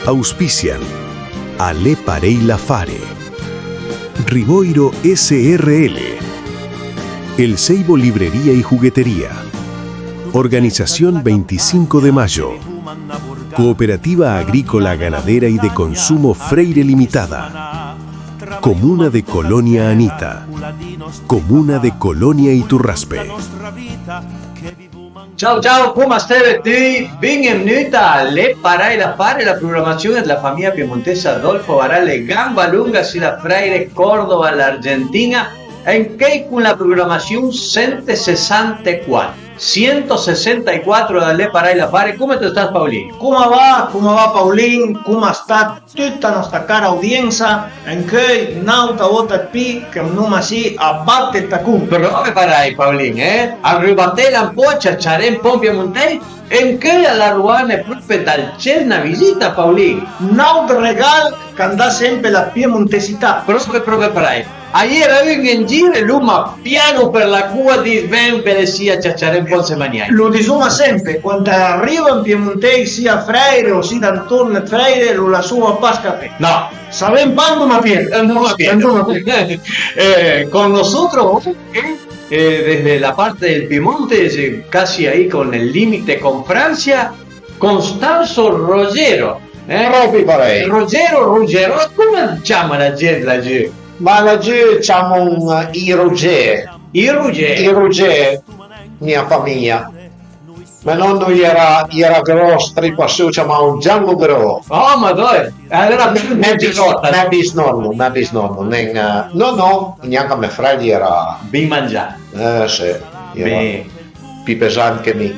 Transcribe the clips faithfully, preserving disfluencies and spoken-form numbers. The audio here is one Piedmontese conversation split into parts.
Auspician A l'é parèj l'affare. Rivoiro S R L. El Seibo Librería y Juguetería. Organización veinticinco de Mayo. Cooperativa Agrícola, Ganadera y de Consumo Freire Limitada. Comuna de Colonia Anita. Comuna de Colonia Iturraspe. Ciao, ciao, coma steve tui? Benvenuta a L'é parèj l'affare, la programassion dla famija piemontesa Adolfo Varale, gamba longa sü la Freire Córdoba, l'Argentina, ancheuj con la programassion sent e sessantequater. Sent e sessantequater da L'é parèj l'affare, coma të stas, Paulin? Coma va, coma va, Paulin? Coma sta tuta nòsta cara audiensa, ancheuj n'àutra vòta d'pì che noma sì a batte ël tacon. Pròpe parèj, Paulin, eh? A rubatela un pò, ciaciaré un pò an piemontèis, e ancheuj a la ruane pròpe dal cel na visita, Paulin. N'àutr regal ch'a 'nd dà sempe la piemontesità. Pròpe, pròpe parèj. A-i era un an gir e l'oma piano për la coa dì: "Ven, belessì, a ciaciaré un pò ansema a niaj." Lo disoma sempe, quand a riva an piemontèis, sì a Freire o sì d'antorn ëd Freire, lo lassoma pa scapé. No. Savèm pa andoa a pié. Andoa a pié. Andoa a pié. Eh, con nosotros, eh, desde la parte del Piemonte, eh, casi ahí con el límite con Francia, Constanzo Rogero. Eh? Pròpi parèj. Rogero, Rugero, coma ciama la gent lagiù? Ma lagiù ciamo un, i Rugé. I Rugé. I Rugé, mia famija. Me nonno i era, i era gròs, tripasù, ciamavo Gianlu Gro. Oh, ma dai! Alora, me, bis, me bisnonno, me bisnonno, nen, eh, no, no, gnanca me frèl i era. Bin mangià. Eh, sì, i era pì pesant che mi.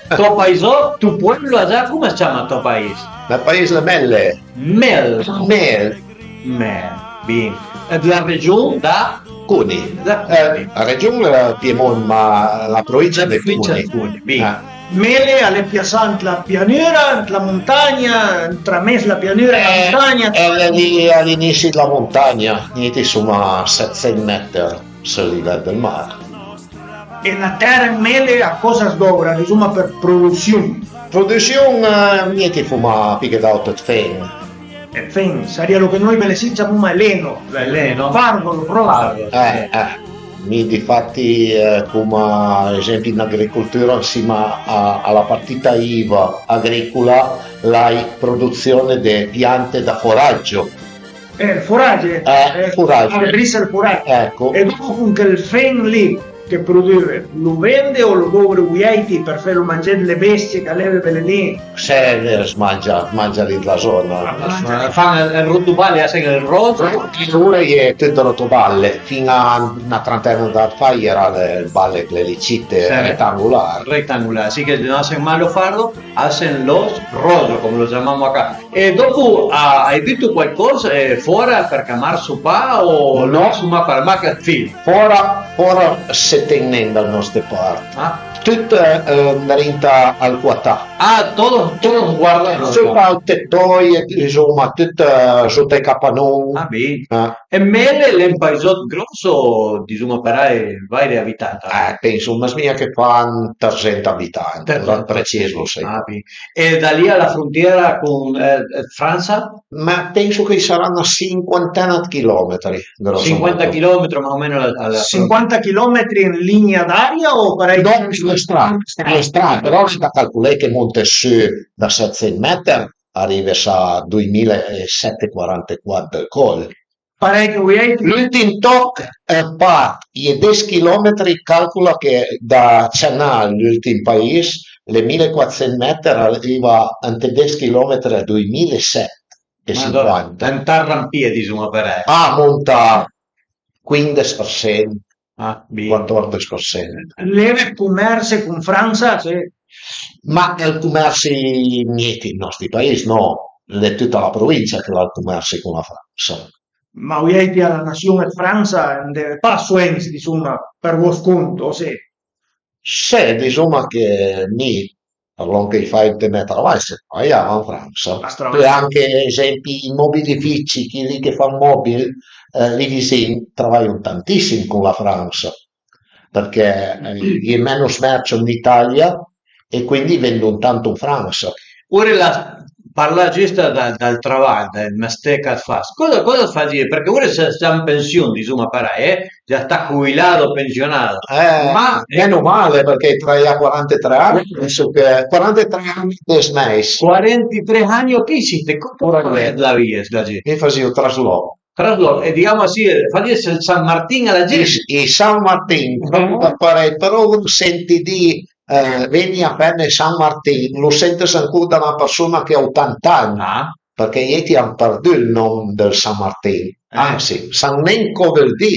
Tò paisò, tò pueblo, a za, coma as ciama tò pais? Me pais l'é Mele. Mel. Mel. Mel. Bin. E dla region da? Cuni. Da Cuni. Eh, la region l'é Piemont, ma la provincia l'é Cuni. Cuni. Bin. Eh. Mele a l'é piassà ant la pianura, ant la montagna, trames la pianura e la montagna. Eh, a l'é lì a l'inissi dla montagna, niente, insoma, setsent meter. Sël livel dël mar. E la tèra an Mele a còsa as dòvra, disoma, për produssion? Produssion, eh, niente, foma pì che d'àutr ëd fen. Ëd fen, sarìa lo che noi belessì ciamoma leno. Leno. Fardo, lo rosa. Fardo, eh, sì. Eh. Mi difatti, eh, coma esempi an agricoltura, ansima a, a la partita iva agricola, l'hai produzione de piante da foraggio. Eh, ël forage, eh, ël forage. Ël forage. Ecco. E dopo con quel fen lì che produve, lo vende o lo dovre vojàiti për felo mangé dle bestie ch'a l'eve bele lì? Se, eh, as mangia, as mangia lì dla zona. Ah, as mangia. Fan ël, ël rotoballe, a sai, ël rozo. Alora a-i é tut rotoballe, fin-a na trantena d'ani fa a-i era le, le balle, le licite, sì, retangular. Retangular, sì, che no hacen malo fardo, hacen los rozo, come lo chiamamos acá. E dopo a-, ai buto quaicòs, eh, fòra përchè a marso pa o no? Insoma, për mach ëd fil? Fòra, fòra se ten nen da nòste part. Ah. Tut, eh, andrinta al quatà. Ah, todos, todos guardan. Sopra al tetòj, insoma, tut, eh, sot ai capanon. Ah, bin. Eh. E Mele l'é un paisòt gròss o, disoma parèj, vaire abitant? Eh, penso, ma smija che fan tresent abitant, tresent. Precis, sì. Ah, bin. E da lì a la frontiera con, eh, Fransa? Ma penso che a-i sarà na sinquantena ëd chilometri, gròsso modo. Sinquanta chilometri, ma o meno, a la, a la... Sinquanta chilometri an linea d'aria o parèj? No, le strade, le strade, però se calcola che monte sù da setsent meter, a rive sà doimila e sete quarantequater dël còl. Parèj che vojàiti. L'ùltim tòch, eh, part, a-i é des chilometri, calcola che da Cjanal, l'ùltim pais, l'é mila e quatsent meter, a riva ant des chilometri a doimila e set e sinquanta. Madonna, ant ël rampì, disoma parèj. Ah, monta quindes për sent. Ah, bin. Quatòrdes për sent. L'eve ëd comerse con Fransa, sì. Ma ël comersi, niente, ij nòsti pais, no, l'é tuta la provincia che l'ha ël comersi con la Fransa. Ma vojàiti a la nassion ëd Fransa, andeve pa soent, disoma, për vòst cont, o sì? Se, disoma che mi, për lòn che i fai ant ël mè travaj, se travajava an Fransa. As travajava. Pöi anche, esempi, ij mobilifici, chi lì che fan mobil, eh, lì vizin, travajo tantissim con la Fransa, përchè, eh, a-i é meno smercio an Italia e quindi vendo tanto an Fransa. Ora la, parlà giüst dal, dal travagl, dël mesté ch'a fas. Coza, coza fazìe? Përchè ure së sta an pensiun, dizuma parèj, eh? Già sta jubilado, pensionado. Eh, ma meno male, përchè ai travajà quarantetré ani, penso che quarantetré ani e dis mèis. Quarantetré ani, ok, sì, te conto. Ora che la via, la gente. Mi fasìo traslò. Traslò, e dizuma sì, fasìe ël San Martin a la gent. I, i San Martin, parèj, però un senti dì, eh, ven-i a feme San Martin, lu sentes ancora da na përsun-a che a otanta ani, përchè i àutri a l'han përdù ël nom dël San Martin. Anzi, a san nen co völ dì.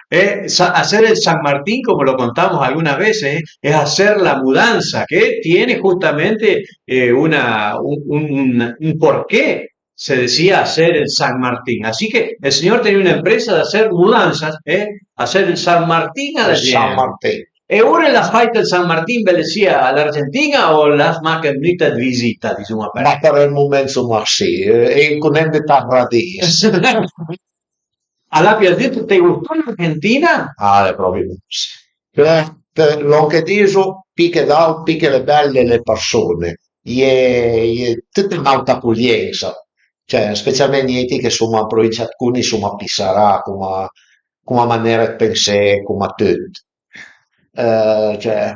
E sa-, hacer el San Martín, como lo contamos alguna vez, es hacer la mudanza, que tiene justamente, eh, una, un, un, un, un porqué se decía hacer el San Martín. Así que el señor tenía una empresa de hacer mudanzas, ¿eh? Hacer el San Martín a la gente. San Martin. E ure l'has fàit ël San Martin, belessì, a l'Argentin-a o l'has mach vnùit ëd visita, dizuma parèj? Ma për ël mument suma sì, e, e i co nen butà radis. A l'ha piasüt, te gustó l'Argentina? Ah, l'é pròpi bel. Cioè, lòn che diso, pì che d'àutr, pì che l'é bele le përson-e, i é, i é tüta n'àutra acogliensa, cioè, specialment niente che soma an provincia ëd Coni, soma pì sarà coma, coma manera ëd pensé, coma tüt. Eh, cioè,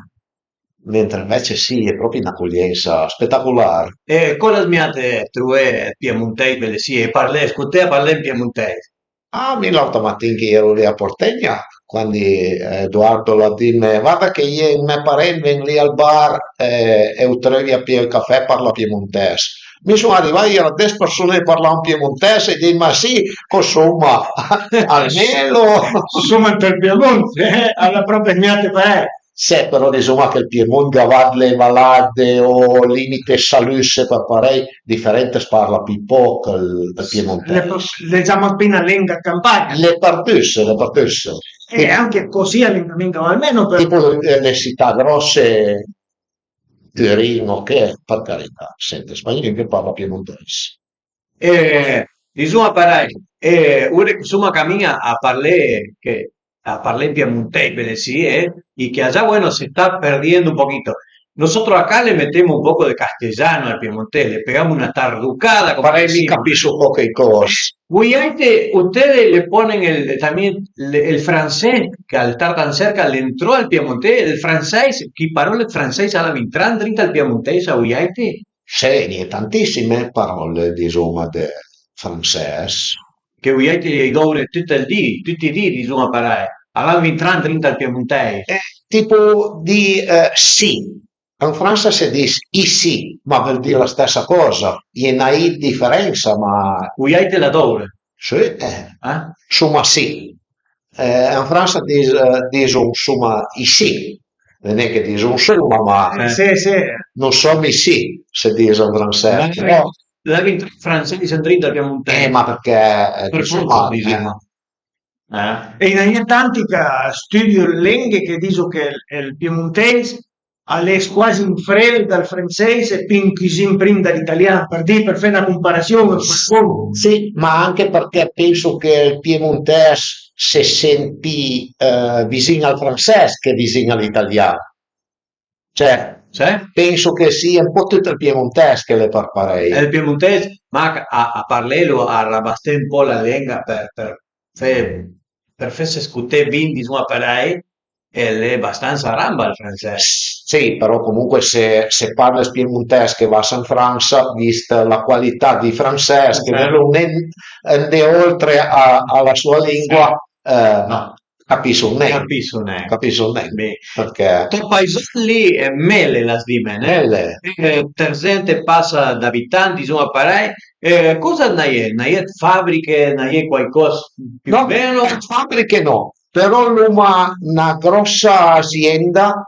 mentre ënvece sì, a l'é pròpi n'acogliensa spetacolar. E coza smijate trové ëd piemontèis, belessì, e parlé, scoté a parlé an piemontèis? Ah, mi l'àutra matin che i ero lì a Portegna, quandi, eh, Edoardo l'ha dime: "Varda che i é, ën mè parent a ven lì al bar, eh, e u treuvi a pijé ël cafè, a parla piemontèis." Mi son arivà, i era des përson-e che parlava piemontèis, e i ai dit: "Ma sì, co soma, almeno." Soma ant ël Piemont, eh, a l'ha pròpi smijate parèj. Sì, però dizuma che ël Piemont a gh'ha le valade o limite salute, për parèj, diferente, as parla pì poch ël, ël piemontèis. L'é, l'é giamò pì na lenga ëd campagna. L'é përdusse, l'é përdusse. E anche così a l'é nen mach male, però. Tipo le, le sità gròsse, Turin, ok, për carità, sente, spagnolo che parla piemontèis. E dizuma parèj, e ure che soma camin a parlé, che a parlé piemontèis, belessì, eh, y que allá, bueno, se está perdiendo un poquito. Nosotros acá le metemos un poco de castellano al piemontés, le pegamos una tarducada, como decimos. Parèj mi capisso poche còs. Vuiàite, ustedes le ponen el, también le, el francés, que al tardan cerca, le entró al piemontés, el francés, chi parole ëd francés a l'han intrà ëndrinta al piemontés, a vuiàite? Sì, a-i é tantissime paròle, dizuma, dë francés. Che vuiàite i dovré tut ël di, tuti i di, dizuma parèj, a l'han intrà ëndrinta al piemontèis. Eh, tipo dì, eh, sì. An Fransa se dis ici, ma a völ dì la stessa còsa. A-i é na i ëd diferensa, ma. Vuiàite la dovré? Sì, eh. Eh? Soma sì. Eh, an Fransa dis-, eh, diso soma ici, nen che diso soma, ma. Eh, sì, sì. Nous sommes ici, se dis an francés. Però l'han intrà ël francés ëndrinta al piemontèis. Eh, ma përchè, eh, për fòrsa, dizuma. Eh. E a-i na-i é tanti ch'a stüdio lenghe che diso che ël, ël piemontèis a l'é quasi un frel dal francés e pì un cüzin prim da l'italian, për dì, për fé na comparasiun, un quaicòsa. Sì, ma anche përchè penso che ël piemontèis se sent pì, eh, vizin al francés che vizin a l'italian. Cioè, penso che sia un po' tutto il piemontese che le par parei. Ël piemontèis, mach a, a parlelo, a rabasté un po' la lenga për, për fé, për fese scoté bin, dizuma parei, e l'é bastansa ramba ël francés. Sì, però comunque se, se parles piemontèis che vas an Fransa, vist la qualità di francés che nen ande oltre a, a la sua lingua, eh, no, capisso nen. Capisso nen. Capisso nen. Përchè. Tò paisan lì, eh, mele l'has dime, né? Mele. Eh, tresent e passa d'abitant, dizuma parei. Eh, coza a-i na-i é? A-i na-i é 'd fabriche, a-i na-i é quaicòs pì o meno? No, fabriche no, però l'oma na gròssa azienda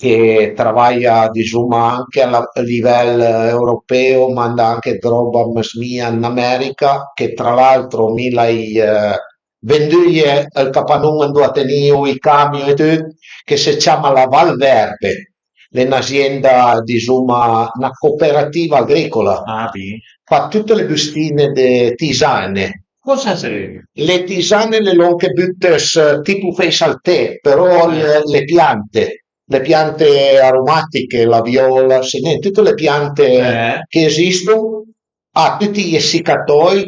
che travaja, dizuma, anche a la-, a livel europeo, manda anche 'd ròba, më smija, an America, che tra l'altro mi l'hai, eh, venduje ël capanon andoa a tenìo i camion e tut, che se ciama la Val Verde. L'é n'azienda, dizuma, na cooperativa agricola. Ah, sì. Fa tute le bustine de tisane. Coza sarebbe? Le tisane l'é lòn che butes, tipo fé salté, però le, le piante. le piante aromatiche, la viola, se nen, tute le piante che esistu, a tuti i sicatoi,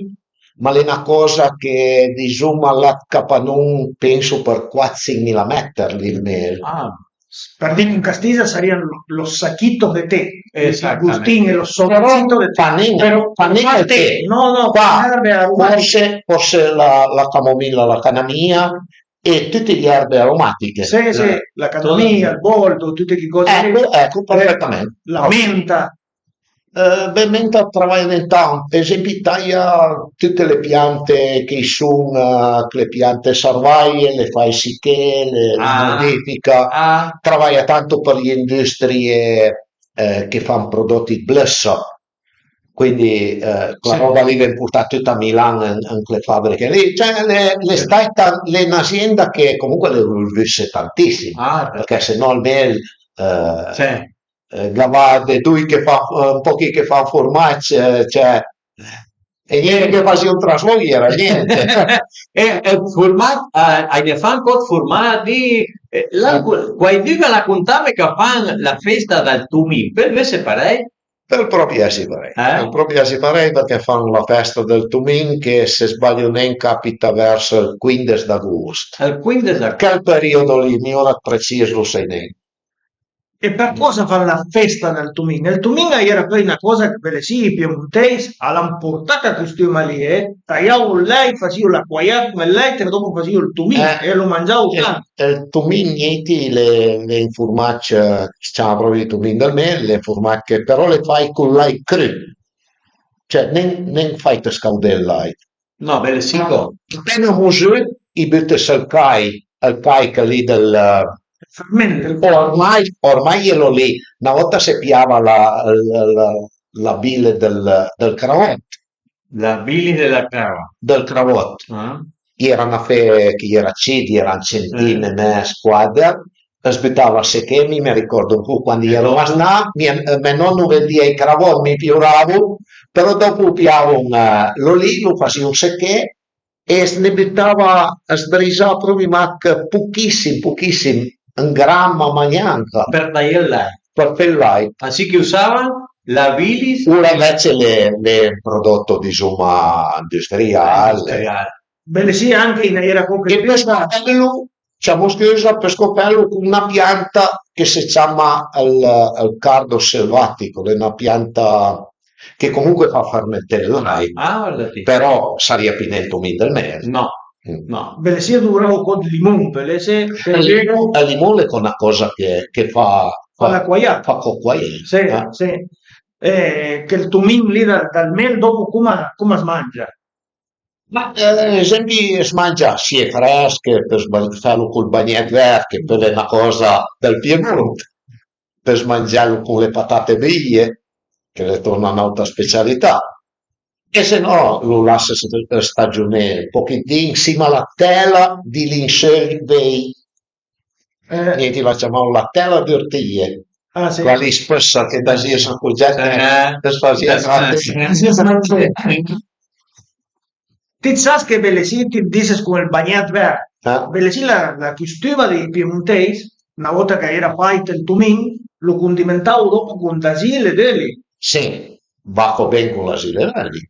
ma l'é na còsa che, disoma, l'ha 'd capanon, penso, për quat sinch mila mèter lì ël mel. Ah, për dilo an castis a sarìa lo, lo sachito de té, i bustin e lo sachito de té. Però pa nen, pa nen ël té. No, no, qua, forse, forse la, la camomilla, la canamia e tute j'erbe aromatiche. Sì, sì, la canamia, ël boldo, tute chi còse lì. Ecco, ecco, perfettamente. La menta. Eh, beh, mentre travaje nen tant, për esempi, taja tute le piante che i son, eh, le piante sarvaje, le faje siché, le, le mumifica, travaja tanto për le industrie, eh, che fan prodòt ëd blëssa. Quindi, eh, la ròba lì a ven portà tüta a Milan an, an le fàbriche lì. Cioè, l'é, l'é staita, l'é n'azienda che comunque a l'é evolvüsse tantissim, përchè se no ël mel, eh, eh, gavà de doi che fa, eh, un pochi che fa furmac, eh, cioè, e gnente che fasìo un trasloch, a-i era gnente. E ël furmac, a, a-i ne fa ancò ëd furmac? Eh, là, quaidün a l'ha contame ch'a fan la festa dël tumin, pöl vësse parèj? Pöl pròpi esse parèj, pöl pròpi esse parèj përchè a fan la festa dël tumin che, se sbaglio nen, a capita vers ël quindes d'agost. Ël quindes d'agost. Chel periodo lì, mi ora ëd precis lu sai nen. E përcòsa a fan la festa dël tumin? Ël tumin a-i era peui na còsa che, bele sì, ij piemontèis a l'han portà chel costüm lì, eh? Tajavo ël làit, fasìo la quaià con ël làit e dòpo fasìo ël tumin e lu mangiavo tant. Ël tumin, gnente, l'é, l'é un furmac, eh, a së ciama pròpi tumin dël mel, l'é un furmac che però l'é fàit col làit crù, cioè nen, nen fàit scaudé ël làit. No, bele sì, apena musü, i büte sël cai, ël cai chel lì dël, ormai, ormai a-i é lì. Na vòta a së piava la, la, la bile dël, dël cravòt. La bile dël cravòt. Dël cravòt. I era na fe, ch'i era cit, i era un centin e mès, quater, a së butava a seché, mi me ricòrdo ancora quandi i eru maznà, me nòno a vendìa ij cravòt, mi pioravo, però dòpo a piavo, eh, lò lì, lu fasìo seché e a së ne butava, a së brisava pròpi mach pochissim, pochissim, un gram, ma gnanca. Për fé ël làit. Për fé ël làit. Anziché usava la bilis. Ora anvece l'é, l'é un prodotto, disoma, industriale. Bele sì, anche a-i era còch. E pöi ciamo scüsa, për scopelu con na pianta che a së ciama ël, ël cardo selvatico, l'é na pianta che comunque a fa fermenté ël làit, però a sarìa pì nen ël tumin dël mel. No, no. Bele sì, a dovravo co ëd limon, bele sì. Ël limon, ël limon l'é co na còsa che, che fa, fa la quaià. Fa co quaià. Sì, sì. Eh, chel tumin lì dal, dal mel dòpo coma, coma a së mangia? Ma, eh, ad esempi, a së mangia sie frèsch, pös felu col bagnèt vert, che peui a l'é na còsa dël Piemont, pös mangielu con le patate böije, che a l'é torna n'àutra specialità, e se no lu lasse stagioné un pochetin ansima a la tela dij linseul vej. Gnente, i la ciamavo la tela d'urtije. Ah, sì. Quela lì spëssa che a dasìa sü col gèt, eh, a së fasìa. Ti sas che bele sì, ti dises con ël bagnèt vert, bele sì, la, la costuma dij piemontèis, na vòta ch'a-i era fàit ël tumin, lu condimentavo dòpo con d'azil e d'öli. Sì, va co ben con l'azil e l'öli.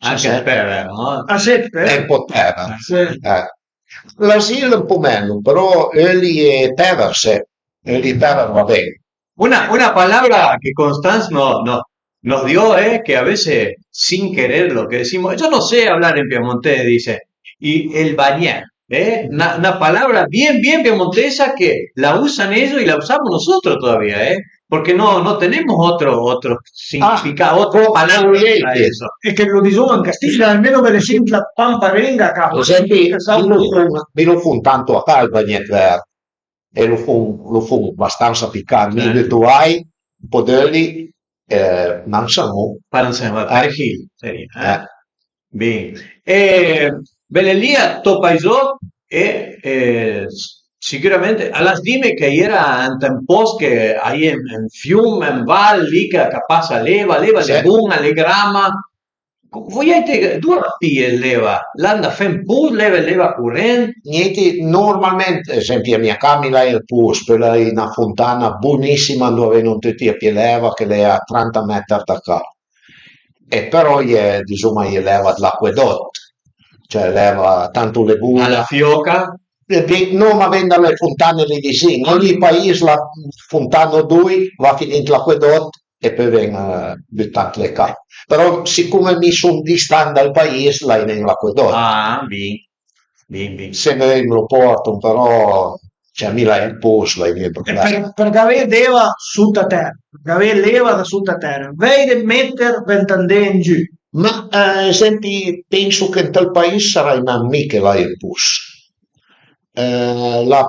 Anche ël pèver, no? Ah, sì, ël pèver. E un po 'd pèver. L'azil un po meno, però öli e pèver sì, öli e pèver a va ben. Una, una palabra que Constance no, no, nos dio, eh, que a veces sin querer lo que decimos, yo no sé hablar en piemontese, dice, y el bañar, ¿eh? Una, una palabra bien, bien piemontesa que la usan ellos y la usamos nosotros todavía, ¿eh? Porque no, no tenemos otro, otro significado, otra palabra para eso. E che lo dixuma an castign, almeno me lo sent la pampa renga ca. Ad esempi, mi lo fun, mi lo fun tanto a ca ël bagnèt vert, e lo fun, lo fun bastansa picant, mi buto vai un po d'öli, eh, n'ansamu. Parensema, perejil, seria, eh? Bin. E bele lì a to paisot e, e sicürament a l'has dime ch'a-i era ant un post che a-i é un fium, un val lì ch'a, ch'a pasa l'eva, l'eva a l'é bon-a, a l'é grama. Vuièite, andoa pìe l'eva? L'han da fé un pus, l'eva, l'eva curent? Niente, normalment, ad esempi, a mia ca mi l'hai ël pus, peui l'hai na fontana bonissima andoa a ven-o tuti a pijé l'eva, che l'é a tranta meter da ca. E però a-i é, disoma, a-i é l'eva dl'acuedòt, cioè l'eva, tantu l'é bun-a. A la fioca? E ben, no, ma a ven da le fontane lì visin. Ogni pais, la fontana o doi, va finì ant l'acuedòt e peui ven, eh, butà ant le ca. Però sicome mi son distant dal pais, l'hai nen l'acuedòt. Ah, bin, bin, bin. Se veuj me lo porto, però, cioè, mi l'hai ël pus, l'hai nen ël problema. Për, për gavé d'eva sota tèra, për gavé l'eva da sota tèra, veuj de meter venta andé an giù. Ma, eh, ad esempi, penso che ant ël pais sarai nen mi che l'hai ël pus. Eh, la,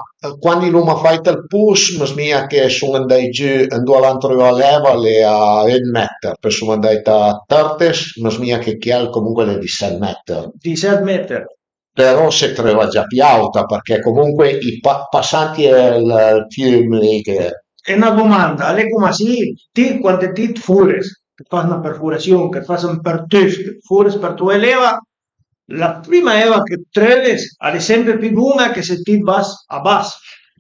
quandi l'oma fàit ël pus, më smija che son andàit giù, andoa l'han truà l'eva, l'é a un meter, peui som andàit a Tërtes, më smija che chiel comunque l'é disèt meter. Disèt meter. Però se treuva già pì àuta, përchè comunque i pa-, passant ël, ël fium lì che... E na domanda, a l'é coma se ti, quandi ti it fures, che it fas na përforasiun, che it fas un përtuf, che it fures për trouvé l'eva, la prima eva che it treuves a l'é sempe pì bon-a che se ti it vas a bas.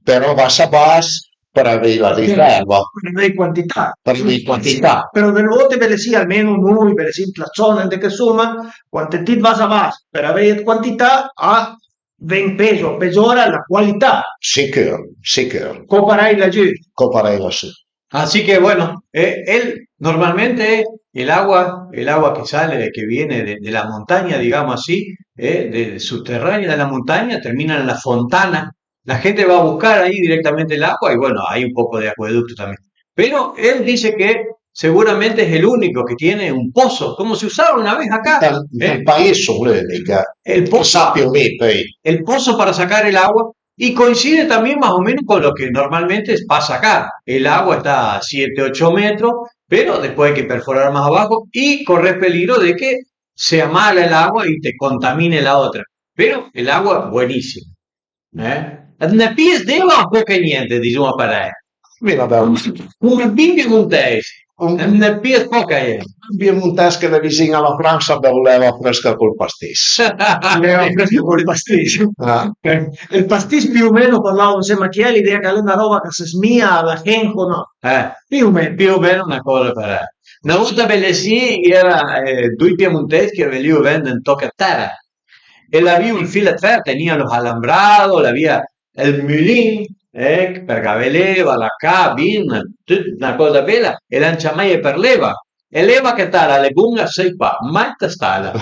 Però vas a bas për avé la riserva. Për avé quantità. Për avé quantità. Però dle volte, bele sì, almeno noi, bele sì, ant la zòna andoa che soma, quandi ti it vas a bas për avé quantità, a ven pezo, a pejora la qualità. Sicur, sicur. Co parèj lagiù. Co parèj lassù. Así que bueno, eh, él normalmente el agua, el agua que sale, que viene de, de la montaña, digamos así, eh, de, de subterránea de la montaña, termina en la fontana. La gente va a buscar ahí directamente el agua y bueno, hay un poco de acueducto también. Pero él dice que seguramente es el único que tiene un pozo, como se usaba una vez acá. Ël, ël pais son l'unic. El pozo, sapio mi, peui. El pozo para sacar el agua y coincide también más o menos con lo que normalmente pasa acá. El agua está a siete, ocho metros, pero después hay que perforar más abajo y corres peligro de que se amala el agua y te contamine la otra. Pero el agua, buenísima. Eh? N'has pì d'eva o poch e niente, disoma parèj. Mi la beu. Come bin piemontèis, n'has pì poch e... Piemontès che l'é visin a la Fransa, a beu l'eva frësca col pastis. L'eva frësca col pastis. Ah. Eh, ël pastis pì o meno, parlavo ënsema a chiel, l'idea che a l'é na roba ch'a së smija a la henko, no? Eh, pì o meno. Pì o meno na coza parèj. Na volta bele sì, a-i era, eh, doi piemontèis che a veuliu vende un toch ëd tèra. E l'avìo ël fil ëd fer, tenìo los alambrados, l'avìo ël mulin, eh, për gavé l'eva, la ca, bin, tut na coza bela, e l'han ciamaje për l'eva. E l'eva che tara a l'é bon-a, sai pa, mai tastala.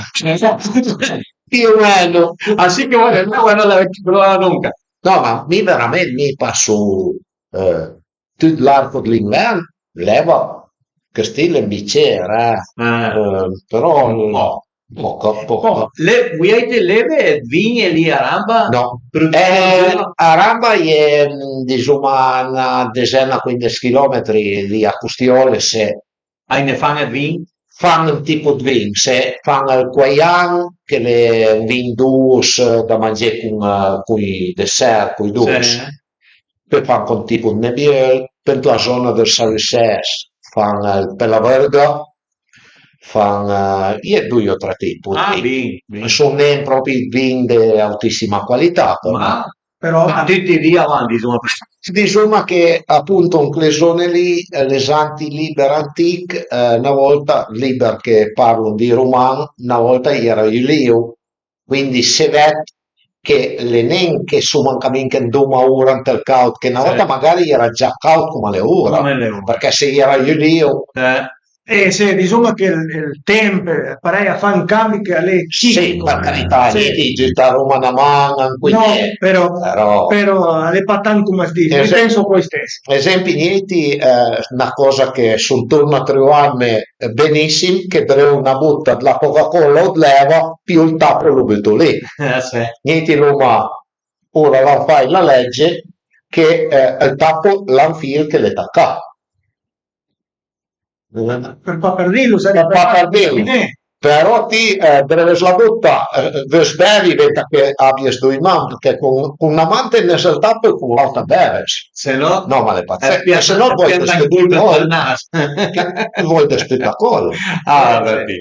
Pì o meno. Así que bueno, no, bueno, la vecchia provada nunca. No, ma mi verament, mi passo, eh, tut l'arco dl'invern, l'eva, che stile ën bicer, eh. Eh, però no, poca, poca. Bon, le, vuiàite l'eve ëd vin e lì a Ramba? No. Eh, a Ramba a-i é, mm, disoma, na desena, quindes chilometri, lì a Costiole, se... A-i ne fan ëd vin? Fan un tipo ëd vin, se fan ël Quaian, che l'é un vin dous, eh, da mangé con, eh, coi dessert, coi dous. Sì. Peui fan con tipo ëd nebieul, peui ant la zòna dël Salussès fan ël Pelavërga, fan, eh, a-i é doi o tre tipo ëd vin. Ah, bin, bin. A son nen pròpi ëd vin de autissima qualità, però. Ma, però ma tuti i di a van, disoma. Disoma che apunto an chele zòne lì, eh, l'é za ant ij lìber antich, eh, na volta, lìber che parlo dij roman, na volta a-i era julio, quindi se ved che l'é nen che soma an camin che andoma ora ant ël càud, che na volta magari a-i era già càud coma a l'é ora, përchè se a-i era julio. Eh, sì, disoma che ël, ël temp, parèj, a fa un cambi che a l'é... Sì, cìmico. Për carità, sì, ti giütaroma na man anche. No, però, però a l'é pa tant coma as dis, nel senso poi stes. Esempi, niente, eh, na coza che son torna a truvame benissim, che dreuvo na bota dla Coca-Cola o dl'eva, pìo ël tapo e lo buto lì. Eh, sì. Niente, l'oma, ora l'han fàit la lege che, eh, ël tapo l'han fil che l'é tacà. Për pa përdilu, sarìa... Për pa përdilu. Eh. Però ti, eh, dreuvo la bota, eh, veuss bevi, venta che abies doi man, përchè con, con na man tëgnes ël tapo e con l'àuta beves. Se no, no, ma l'é pazèch. E se no, vòlte sputé col nas. Vòlte sputé col. Ah, va bin.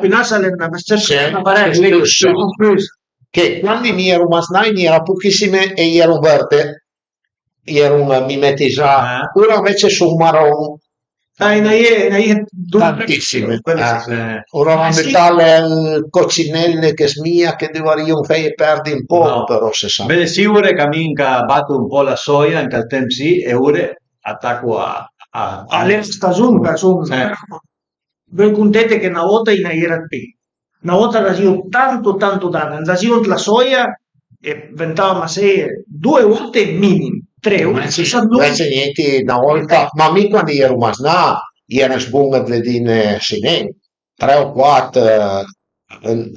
Campinasa al e 'na, sì, sì, sì, sì. Che quandi mi i eru masnà i n'era pochissime e i eru vërde, i eru mimetizà. Ora ënvece a sun maron. Ah, a-i na je, a-i na je dovre. Tantissime. Quelle sì. Ora a m'bütasse ël cocinelle che smija che duvrìo feje perdi un po', però se sa. Beh, sì, ure ch'a mi anca batu un po' la soia, anca ël temp sì, e ure a taco a, a, a... Al e la stagion, ch'a sun. Vöi contete che na vòta a-i na jera pi. Na vòta a dasìo tanto, tanto dane, andasìo ant la soia e ventava maseje due volte minim, tre volte. Ënvece, ënvece niente, na vòta, ma mi quandi i eru masnà, i era sbun ëd vedine, sì, nen, tre o quat, eh,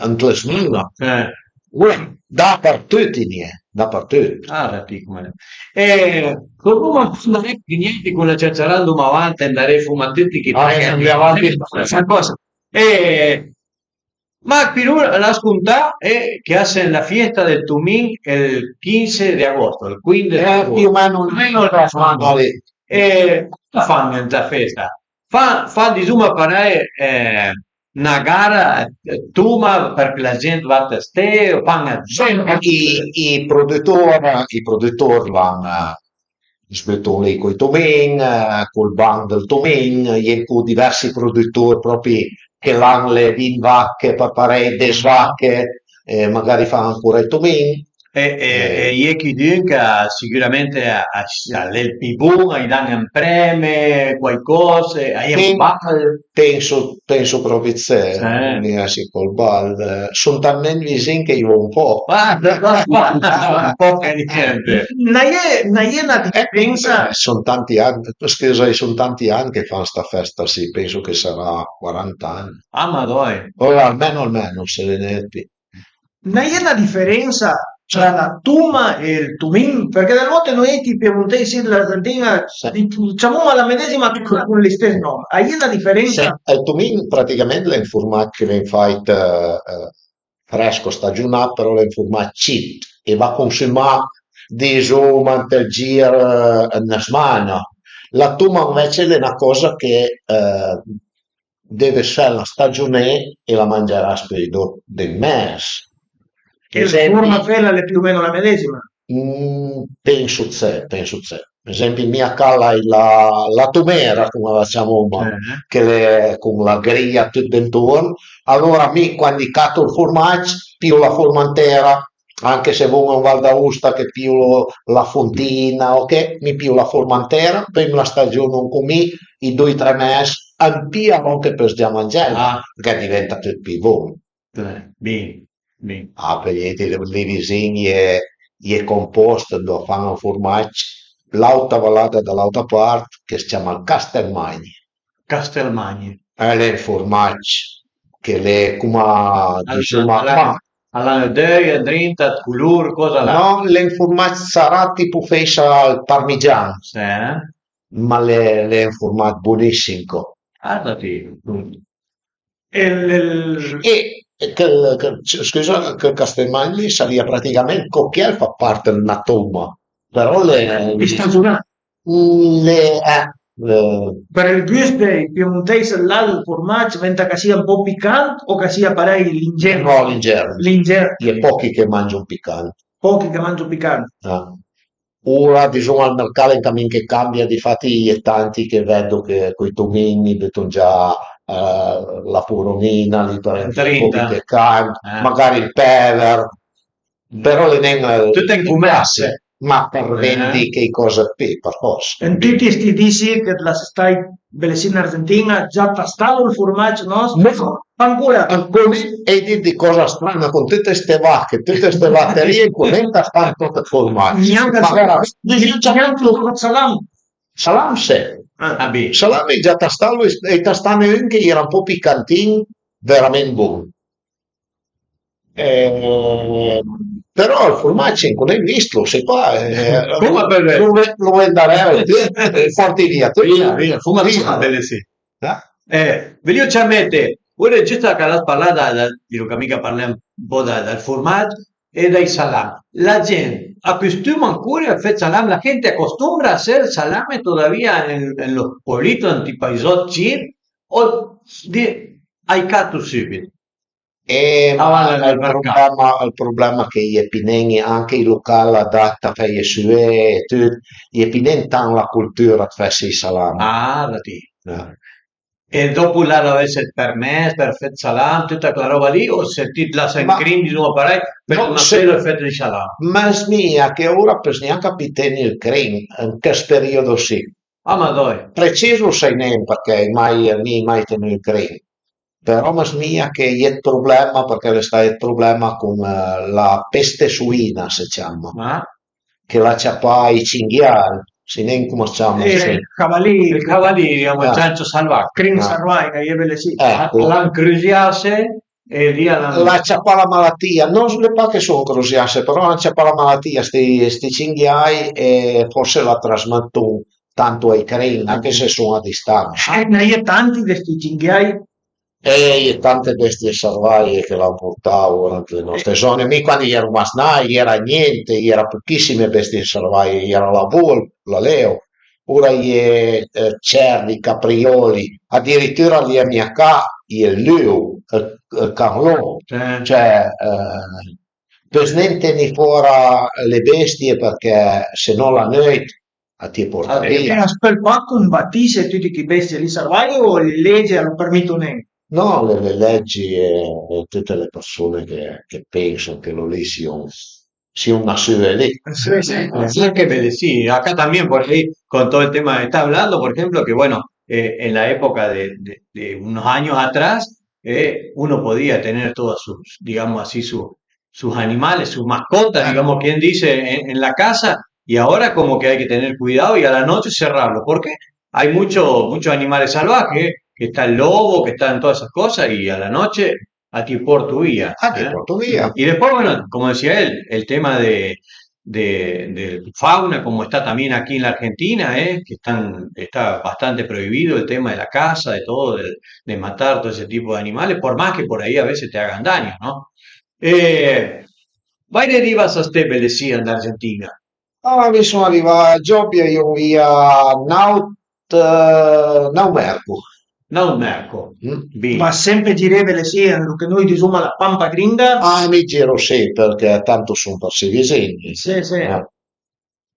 ant le zmin-a. Eh. Ure, dapertut i n'ie, dapertut. Ah, da ti come. E tornoma andare niente con la ciaciarandoma avanti, andare fuma tutti che... Ah, andare avanti. Questa cosa. E Ma pi lur l'as contà e che a sent la fiesta del Tumin ël quinse de agosto, ël quindes de agosto. Più o meno, più o meno la setmana lì. E cosa fan ënt la festa? Fa, fa dizuma parei, eh, na gara, eh, tuma për che la gent va a feste o fan... Sì, i, i produtor, i produtor van, eh, sbüton lì coi tumin, eh, col banch dël tumin, a-i é anco diversi produtor propi che l'han le vint vache, pa parei des vache, e magari fan ancora ël tumin. E, e, e a-i é chidun ch'a sicüramente a, a, al é ël pi bon, a-i dan un premi, quaicòs, a-i é un bal. Penso, penso propi dë sé, sì. Mi, sì, col bal, eh, son talment vizin che i vo un po'. Ah, un po' che niente. N'a-i é, n'a-i é na... Eh, diferensa. Son tanti ann, scusa, a son tanti ann che fan sta festa, sì, penso che sarà quaranta ann. Ah, madoi. O almeno, almeno, se vede pi. N'a-i é na diferensa tra la tuma e ël tumin? Përchè dele volte noi ti piemontèis, sì, dl'Argentin-a, sì, ciamoma la medesima cun l'istess nòm. A-i é na diferensa? Sì, ël tumin praticament l'é un format che ven fàit, eh, eh, frèsco, stagiunà, però l'é un format cit e va consumà, dizuma, ant ël gir, eh, ëd na sman-a. La tuma ënvece l'é na còsa che, eh, deve esse la stagioné e la mangeras pöi dop d'ün mes. E la forma fela l'é più o meno la medesima? Mm, penso dë sé, penso dë sé. Ad esempi, mi a ca l'hai la, la tomera, come la ciamoma, che l'é con la grija tut d'antorn. Alora mi quandi catu ël formaggio, pìo la forma intera, Anche se vun an Val d'Aosta che pìu la fontin-a o che, mi pìu la forma antera, peui më la stagiun-o ancò mi, ij doi tre mes, a ëmpija lòn che peuss già mangela, përchè a diventa tut pì bon. Bin, bin. Ah, peui li vizin a-i é, a-i é Compost, andoa a fan un furmac, l'àuta valada da l'àuta part, ch'as ciama ël Castelmagni. Castelmagni. A l'é un furmac che l'é coma, disoma, ma Al an d'euj andrinta, dë culur, coza al a? No, l'é un furmac sarà tipo fèissa al parmigian, Eh? ma l'é l'é un furmac bonissim co. Guardati. E ël E chël, chël, scusa, chël Castelmagni a sarìa praticament co chiel, a fa part dë na tomba, però l'é Pistazunà. L'é eh, eh, Për ël gust dei piemontèis, là ël formac venta ch'a sia un pò picant o ch'a sia parèj lingier? No, lingier. Lingier. A-i é pochi che mangiu picant. Pochi che mangiu picant. Ah. Ora, disoma, ël mercà a l'é an camin che a cambia, difati a-i é tanti che vedo che coj tomin a i büto già eh, la puvrunina lì për ëncì un pò pì picant, magari ël pèver, però a l'é nen Tut ën commersi. Ma për vendi chei còse pì, për fòrsa. Ën tuti sti di sì che l'has stait belessì ën Argentin-a, già tastalu ël furmac nòst? Ancora? Ancora, e dit di còsa strana, con tute ste vache, tute ste vaterìe, ancora nen tastà ën pòch ël furmac. Gnanca ël salam. Salam, se. Salam a l'hai già tastalu, e tastane un che a-i era un pò picantin, verament bon. Eh, però ël furmac ancora nen vistlo, sai pa, eh, lo, lo, lo vendareu, porti via tut. Via, via, fuma via. Eh, veuglio ciamete, ora giusto che l'has parlà da, da, di lo che mica parlem un po' da, dal format e dai salam. La gente acostuma ancora a fare salam, la gente acostumbra a hacer salame todavía en, en los pueblitos, en i paisot cir, o di, ai catu subito? E ma ël problema, ël problema che a-i é pì nen anche ij local adat a feje süé e tut, a-i é pì nen tant la cultüra dë fesse ij salam. Ah, da ti. E dopu là l'avesse ëd permess për fe ëd salam, tüta chela roba lì, o se ti t'lase ën crin, disoma parei, për maselo e fete ëd salam? Ma smija che ora peuss gnanca pì teni ël crin ën chest periodo sì. Ah, ma dai. Precis lu sai nen përchè mi ai mai tenü ël crin. Però më smija che a-i é ëd problema, përchè a l'é stait ëd problema con la peste suina, se ciama, che l'ha ciapà ij cinghiaj, sai nen cum a s'ciama. Ël cavaliri. Ël cavaliri, ël ciancio salvagg. Crin salvagg, a-i é bele sì. Ecco. L'han crusiase e via l'han. L'ha ciapà la malatìa, no, l'é pa che son crusiase, però l'han ciapà la malatìa sti, sti cinghiaj e forse la trasmëton tanto ai crin, anche se son a distansa. Eh, a-i na je tanti dë sti cinghiaj. Eh, a-i é tante bestie sarvaje che l'han portà ant le nòste zone. Mi cuandi i eru masnà a-i era gnente, a-i era pochissime bestie sarvaje, a-i era la volp, la leu, ora a-i é ëd cervi, caprioli, adiritüra a-i é mia ca, a-i é ël leu, ël, ël can lop, cioè, eh, peuss nen teni fora le bestie përchè se no la nöit a t'ie porta via. E as peul pa combatise tuti chi bestie lì sarvaje o le lege a lo permëto nen? No, le, le legi e, e tute le persone che, che penso che lo lì sia un, sia un asüe lì. Sì, sì. Anche bele, sì, acá también por ahí, con todo el tema que está hablando, por ejemplo, que bueno, eh, en la época de, de, de unos años atrás, eh, uno podía tener todas sus, digamos así, su, sus animales, sus mascotas, digamos, quien dice, en, en la casa, y ahora como que hay que tener cuidado y a la noche cerrarlo, porque hay mucho, muchos animales salvajes, que está el lobo, que están todas esas cosas, y a la noche a ti por tu vida. A ti por tu vida. Y después, bueno, como decía él, el tema de, de, de fauna, como está también aquí en la Argentina, eh, que están, está bastante prohibido el tema de la caza, de todo, de, de matar todo ese tipo de animales, por más que por ahí a veces te hagan daño, ¿no? Eh, vaire di vas a ste bele sì an Argentina? Ah, mi son arivà a Giobbi, a-i ero via n'aut, n'aut merco. N'aut merco. Bin. Ma sempe giré bele sì an lo che noi disoma la Pampa Gringa? Ah, mi giro sì, përchè tanto son për sì vizin. Sì, sì. Eh.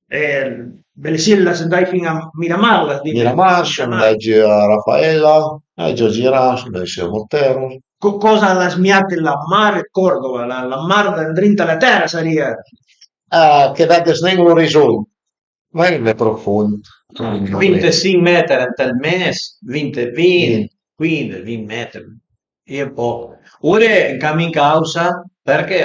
E bele sì, l'as andait fin-a Miramar, l'as dit? Miramar, son andait giù a Rafaela, ai già girà, son andait sü a Morteros. co-, cosa a l'ha smià la mar ëd Còrdova, la, la mar ëndrinta a la tèra a sarìa. Ah, che vëddes nen l'orizont, ma al e profund. Vintesinch meter ënt ël mes, vint, vint, quindes, vint meter, e un poch. Ore ën camin ch'a aussa, përchè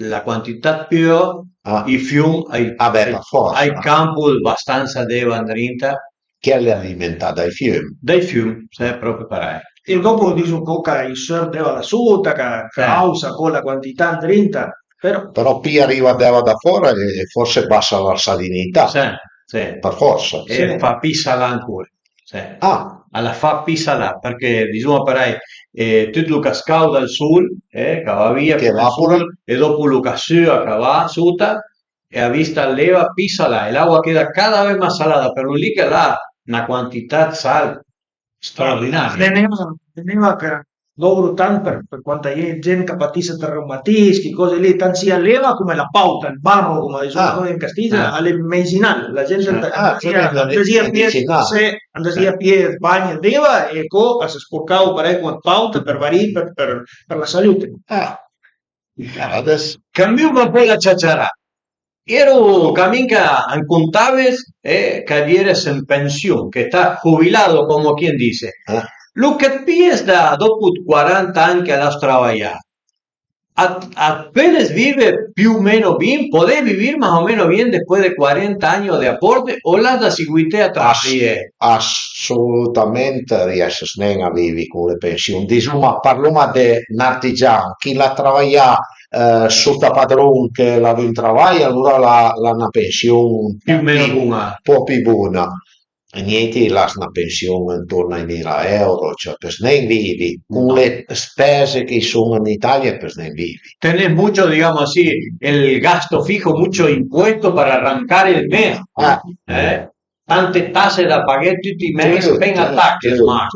la quantità ëd piöva, i fium a-i, ah, beh, a-i, për fòrsa, a-i campo bastansa d'eva ëndrinta. Che a l'é alimentà dai fium. Dai fium, sì, pròpi parèj. E dopo diso co ch'a-i seurt d'eva da sota, ch'a, ch'a aussa co la quantità ëndrinta, però. Però pì a riva d'eva da fòra e fòrse a bassa la salinità. Sì, sì. Për fòrsa. E fa pì salà ancora. Sì. Ah. A la fa pì salà, përchè, disoma parèj, eh, tut lo ch'a scàuda al sol, eh, ch'a va via, che evapora, e dopo lo ch'a süa, ch'a va sota, e a vista a l'eva pì salà, e l'eva a cheda cada vez ma salada, për lo lì ch'a l'ha na quantità ëd sal straordinaria. A l'é n'eva, a l'é n'eva ch'a dovro tant për, për quant a-i é gent ch'a patissa ëd reumatism, ch'i còse lì, tant sia l'eva coma la pauta, ël barro, coma a disoma noi an Castiggia, a l'é meisinal, la gent a andasìa, a andasìa a pijé, sì, a andasìa a pijé ël bagn d'eva e co a së sporcavo parèj coma ëd pauta për varì, për, për, për la salute. Ah. Ades. Cambiuma un pò la ciaciarà. Ero camin ch'a an contave, eh, ch'a j'eres an pension, che t'has jubilado, como quien dice. Ah. Lo che t'pijes da dopo ëd quaranta agn ch'a l'has travajà, a, a peudes vive più o meno bien, podés vivir más o menos bien después de cuarenta años de aporte o l'has da seguité a travajé? Assolutament rieses nen a vivi con le pension. Disoma, parloma de n'artigian, chi l'ha travajà, eh, sota padron, che l'ha avù un travaj, alora l'ha, l'ha na pension un po' più, un po' più bona. E niente, l'has na pension intorno ai mila euro, cioè, peudes nen vivi con le spese che i son in Italia, peudes nen vivi. Tenés mucho, digamos así, el gasto fijo, mucho impuesto para arrancar el mes. Ah. Eh? Tante tase da paghé tuti i mes, pen a taches, ma.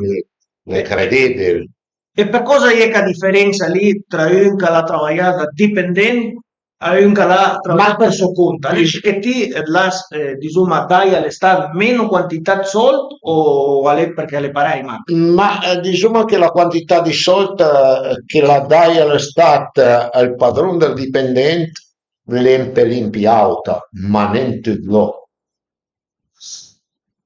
Al e incredibil. E për còsa a-i é ch'a diferensa lì tra un ch'a l'ha travajà da dipendent a un ch'a l'ha travajà për sò cont? A l'é che ti l'has, eh, disoma, daje a l'Istat meno quantità ëd sòld o a l'é përchè a l'é parèj, ma? Ma, eh, disoma che la quantità ëd sòld, eh, che l'ha daje a l'Istat, eh, al padron dël dipendent, l'é un pelin pì àuta, ma nen tut lòn.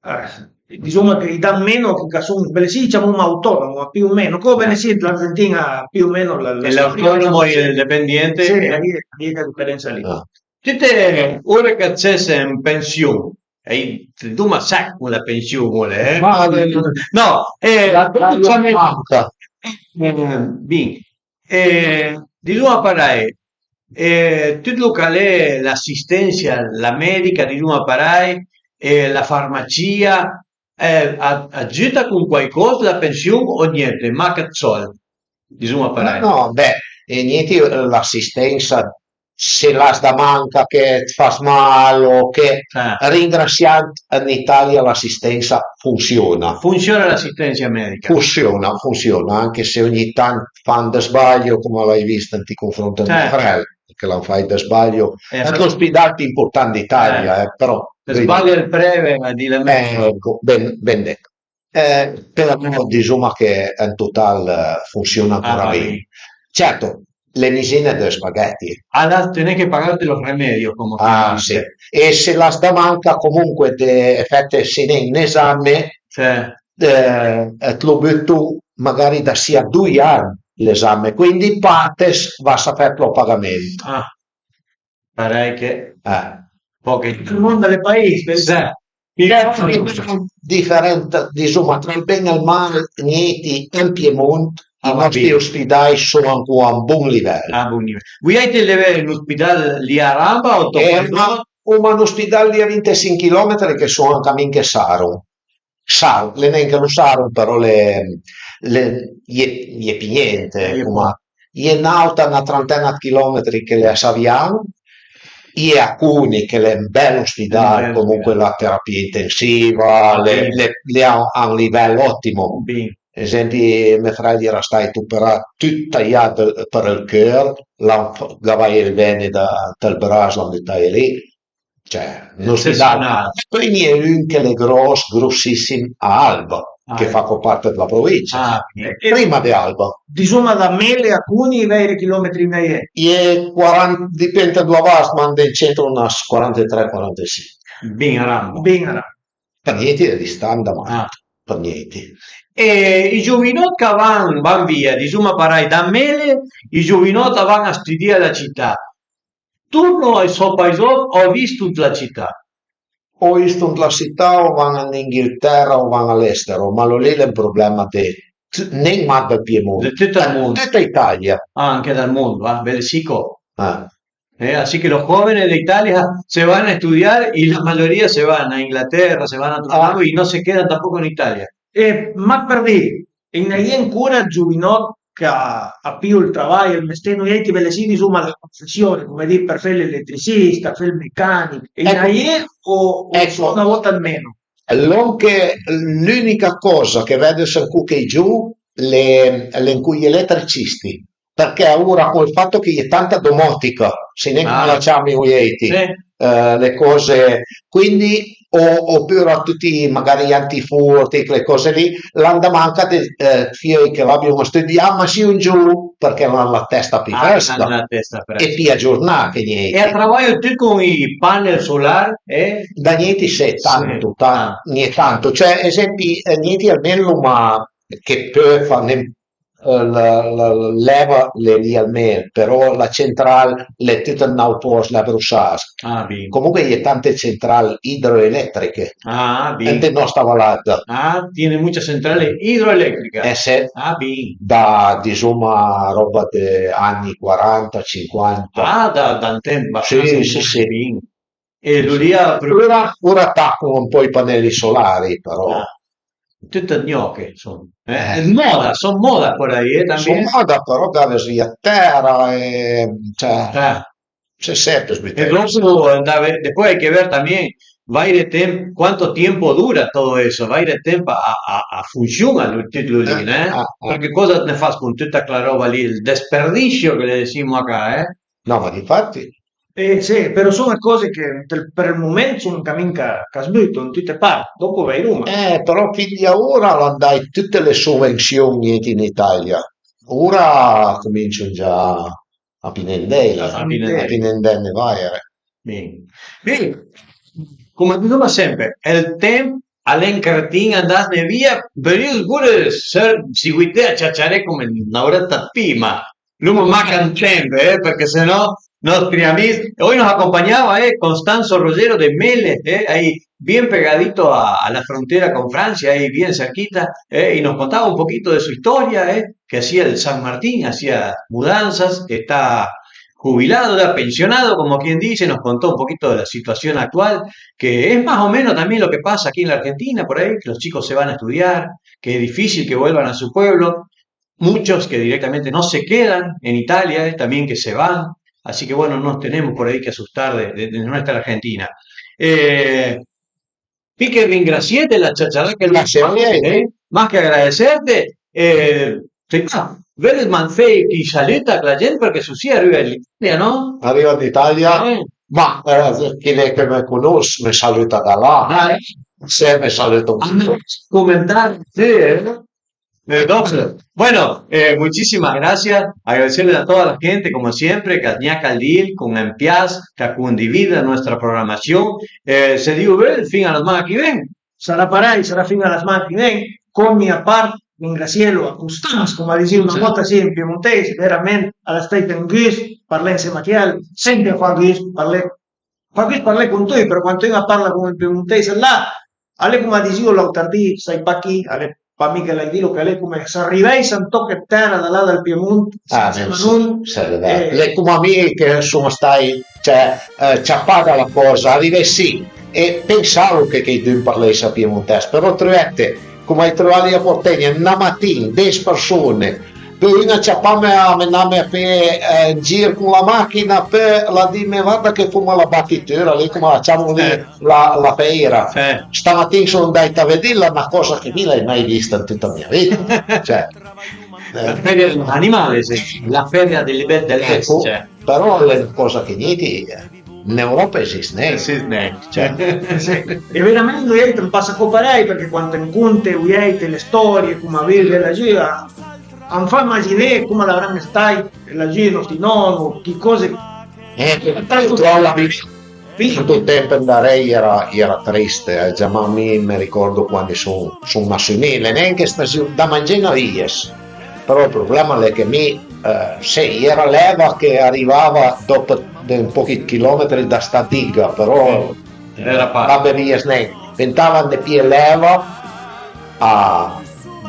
Eh, disoma che i dan meno ch'a son, bele sì, ciamoma autonomo, ma più o meno, come bele sì, l'Argentina più o meno la, la. E l'autonomo e il dependiente? Sì, a-i é, a-i é chela diferensa lì. Ah. Tute ore ch'a ses an pension, e doma sec con la pension, eh? Ma, eh, no, eh, la, la, la, eh, bin, eh, disoma parèj, eh, tut lo ch'a l'é l'assistensia, la medica, disoma parèj, e la farmacia, eh, a, a giuta con quaicòs la pension o niente, mach ëd sòld, disoma parèj. No, no, beh, e niente, l'assistensa, se l'has da manca, che it fas mal o che, ringrasiant, an Italia l'assistensa funsiona. Funsiona l'assistensa medica? Funsiona, funsiona, anche se ogni tant fan dë sbaglio, coma l'hai vist ant i confront ëd mè frel, che l'han fàit dë sbaglio. Eh, ant l'ospidal pì important d'Italia, eh, però. Sbaglia il preve, ma di la. Eh, ecco, ben, ben detto. Eh, però disoma che an total, eh, funsiona ancora bin. Certo, le misine dë spaghetti. Ah, là tenés che pagarte los remedios, como quien dice. Ah, sì. E se l'has da manca, comunque, te fete sin un esame, eh, it lo buto magari da sì a doi ann l'esame, quindi partes, vas a fetlo a pagament. Ah. Parèj che, eh, pochi. Ël mond a l'é paise, sì. Diferent, disoma, tra ël ben e ël mal, niente, an Piemont i nòstri ospidai son ancora a un bon livel. A bon livel. Vuiàutri l'eve l'ospidal lì a Ramba o? Eh, ma, ma un ospidal lì a vintesinch chilometri che son an camin che saron. Sar, l'é nen che lo saron, però l'é, l'é, i é, i é pì niente, coma, i é n'àuta na trantena ëd chilometri che l'é a Savian, i é a Coni, che l'é un bel ospidal, comunque la terapia intensiva, l'é, l'é, l'é a, a un livel ottimo. Esempi, mè frel a l'era stàit operà, tut taià dël, për ël cör, l'han f-, gavaje ël vene da, dal bras, l'han butaje lì. Cioè, un ospidal. Eccezionale. E pöi ghe n'é un che l'é gròss, grossissim, a Alba. che fa co part dla provinsa. Ah, ok. E prima de Alba. Disoma, da Mele a Cuni, vèire chilometri a-i é? Ie quaranta, dipend da andoa vas, ma an centro nas quarantatré, quarantasinch. Bin a ramba. Bin a ramba. Për niente, a distanda, ma për niente. E i giovinòt ch'a van, van via, disoma parèj, da Mele, i giovinòt a van a studié a la cità. Torno ai sò paisòt, o visto dla cità. O visto dla cità, o van an Inghiltera, o van a l'estero, ma lo lì l'é un problema de nen mach dal Piemonte, de tutto il mondo. Tutta Italia. Ah, anche dal mondo, ah, beh, sì, co. Ah. Eh, así que los jóvenes de Italia se van a estudiar y la mayoría se van a Inglaterra, se van a otro lado y no se quedan tampoco en Italia. Eh, ma për dì, a-i na je ancora giovinòt ch'a, a pìo ël travaj, ël mesté, nui àutri belessì disoma la profession, come dì, për fé l'eletricista, fé ël mecanich, a-i na je o, o na vòta ëd meno? Lòn che l'unica còsa che vedde ancò che i giòu l'é, l'é ancò j'eletricisti, përchè ora col fato che a-i é tanta domotica, sai nen come la ciamé vojàutri, eh, le còse, quindi, o, opura tuti magari j'antiforti, quele còse lì, l'han da manca dë, eh, fieuj che l'abio studià, ma sì un giòu, përchè l'han la testa pì frësca e pì agiornà che niente. E a travajo tuti con i panel solar, eh? Da niente, se tanto, ta-, ogni tanto, cioè, esempi, eh, niente almeno, ma che pöl fà nen, eh, la, la, l'eva l'é lì al mel, però la central l'é tuta an n'àut pòst, l'é a Brussas. Ah, bin. Comunque a-i é tante central idroelettriche. Ah, bin. Ënt nòsta valada. Ah, tiene muchas centrales hidroeléctricas. Eh, sì. Ah, bin. Da, disoma, ròba dë ani quaranta, cinquanta. Ah, da, da un temp bastansa. Sì, sì, sì. Bin. E lu lì a pro- Ora, ora a taco un pò i paneli solari, però. Ah. Tute gnòche, insoma. Eh, eh, moda, son moda por ahí, eh, también. Son moda, però gave via tera e, cioè, eh, se sente. E dopo andare, después hay que ver también, vaire temp-, cuánto tiempo dura todo eso, vaire temp a, a, a funsiona lu, tut lu lì, eh? Perché cosa ne fas con tuta quela roba lì? Il desperdicio che le decimos acá, eh? No, ma difatti. Eh, sì, però son còse che ënt ël, për ël moment son un camin ch'a, ch'a sbuto ën tute part, dopo veiroma. Eh, però fin da ora l'han dàit tute le sovension in Italia. Ora a comincian già a pinendele, a pinendele, a pinendele vaire. Bin. Bin, come disoma sempe, ël temp a l'é un cretin, andasne via, però pure se seguité a ciaciaré come na oretta prima. L'uma mach un temp, eh, perché se no, nostri amis. Hoy nos acompañaba, eh, Constanzo Rogero de Mele, eh, ahí bien pegadito a, a la frontera con Francia, ahí bien cerquita, eh, y nos contaba un poquito de su historia, eh, que hacía el San Martín, hacía mudanzas, está jubilado, ya pensionado, como quien dice, nos contó un poquito de la situación actual, que es más o menos también lo que pasa aquí en la Argentina, por ahí, que los chicos se van a estudiar, que es difícil que vuelvan a su pueblo, muchos que directamente no se quedan en Italia, eh, también que se van. Así que bueno, no nos tenemos por ahí que asustar de, de, de nuestra Argentina. Eh, pi che ringrasiete la ciaciarà che l'uma fat, eh, ma che agradecerte, eh, völe man fé chi salüt a la gent, perché su sì ariva in Italia, no? Ariva in Italia, eh, ma, eh, chi l'é che me conos me salüta da là. Ah, eh. Se me salüta un pò. Comentar, sì, eh. Eh, entonces, bueno, eh, muchísimas gracias. Agradecerle a toda la gente, como siempre, que a gnaca el dil con un pias, que a condivida nuestra programación. Eh, se Diu völ, fin a la setmana che ven. Sarà parèj, sarà fin a la setmana che ven. Con mi a part, ringrasielo a Costanç, come a disìo na vòta sì an piemontèis, verament a l'é stàit un gust parlé ansema a chiel, sempe a fa gust parlé, fa gust parlé con tui, però quand un a parla con ël piemontèis là, a l'é come a disìo l'àuter di, sai pa chi, a l'é pa mi che l'hai dilo, che a l'é come s'arivèissa an tòch ëd tèra da là dal Piemont, ah, sensa manon. L'é come a mi che son stàit, cioè, eh, ciapà da la còrza, arivé sì, e pensavo che cheidun parlèissa piemontèis, però truète, come ai truvà li a Portegna, na matin, des përson-e, peui un a ciapame, a mename a fé, eh, un gir con la machina, peui l'ha dime: "Varda che foma la batitura lì, come la ciamo lì, eh, la, la feira." Eh. Stamatin son andàit a vedila, na còsa che mi l'hai mai vista an tuta mia vita. Cioè, eh. La feria de los animales, eh, la feria delle be-, del, ecco, bestias. Però l'é na còsa che niente, eh. An Euròpa a esist nen. A esist nen, cioè. Sì. E verament, no, a më pasa co parèj, përchè quand an conte a vojàit le stòrie, com a vive lagì, a, a më fa imaginé com a l'avran stàit lagì i nòsti nòno, chi còse. Eh, tu la vivi. Sì, ël temp andaré a-i era, a-i era trist, eh, giamà mi më ricòrdo quand son, son nassù. Mi, l'é nen che stasiun, da mangé n'avìes, però ël problema l'é che mi, eh, sì, a-i era l'eva che a rivava dòp ën pòch ëd chilòmetri da sta diga, però, eh, era pa, la bevìes nen. Ventava andé pié l'eva a,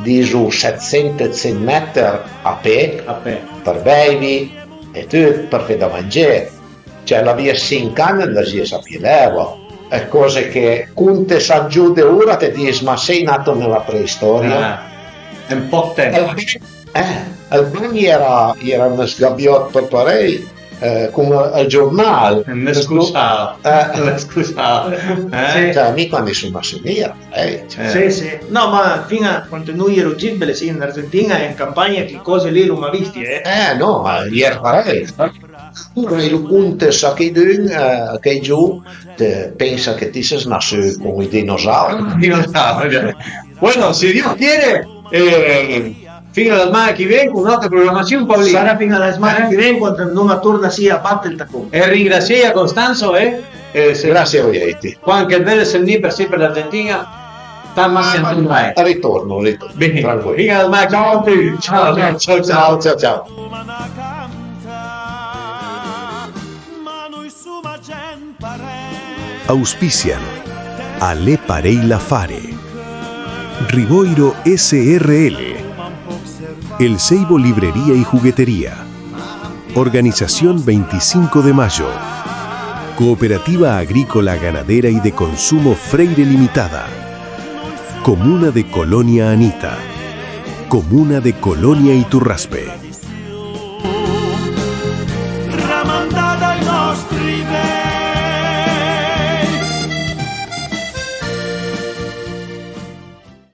diso, setsent, otsent mèter a pé, a pé, për beivi e tut, për fé da mangé. Cioè, l'avìes sinch ann, andasìes a pié l'eva. E còse che conte s'a giò de ora, te dis, ma sei nato nella preistoria? Ah, un po' tempo. Eh, ël bagn a-i era, a-i era un sgabiòt për parèj, eh, con ël giornal. Un scusà. Eh. Un scusà. Eh? Sì. Cioè, mi quand son nassù a-i era, eh, cioè. Sì, sì. No, ma fin-a quand no j'ero cit, bele, sì, an Argentin-a e an campagna, chi còse lì l'oma viste, eh. Eh, no, ma a-i era parèj. Alora, lu conte a cheidun, eh, chei giò, te pensa che ti ses nassù con ij dinosaur. Dinosaur, eh. Bueno, se Dios quiere, eh, fin a la setmana che ven con un'altra programassion, Paolin. Sarà fin a la setmana che ven quand andoma torna sì a batte ël tacon. E ringrasié a Costanzo, eh, eh, se... Grazie a voi. Quand che vede se ni për sì për l'Argentin-a, sta massa in... Ritorno, ritorno. Bene. Tranquillo. Fin a la setmana, ciao a tutti. Ciao, ciao, ciao, ciao. Ciao, ciao, ciao. Auspician A l'é parèj l'affare. Rivoiro S R L. El Seibo Librería y Juguetería. Organización veinticinco de Mayo. Cooperativa Agrícola Ganadera y de Consumo Freire Limitada. Comuna de Colonia Anita. Comuna de Colonia Iturraspe.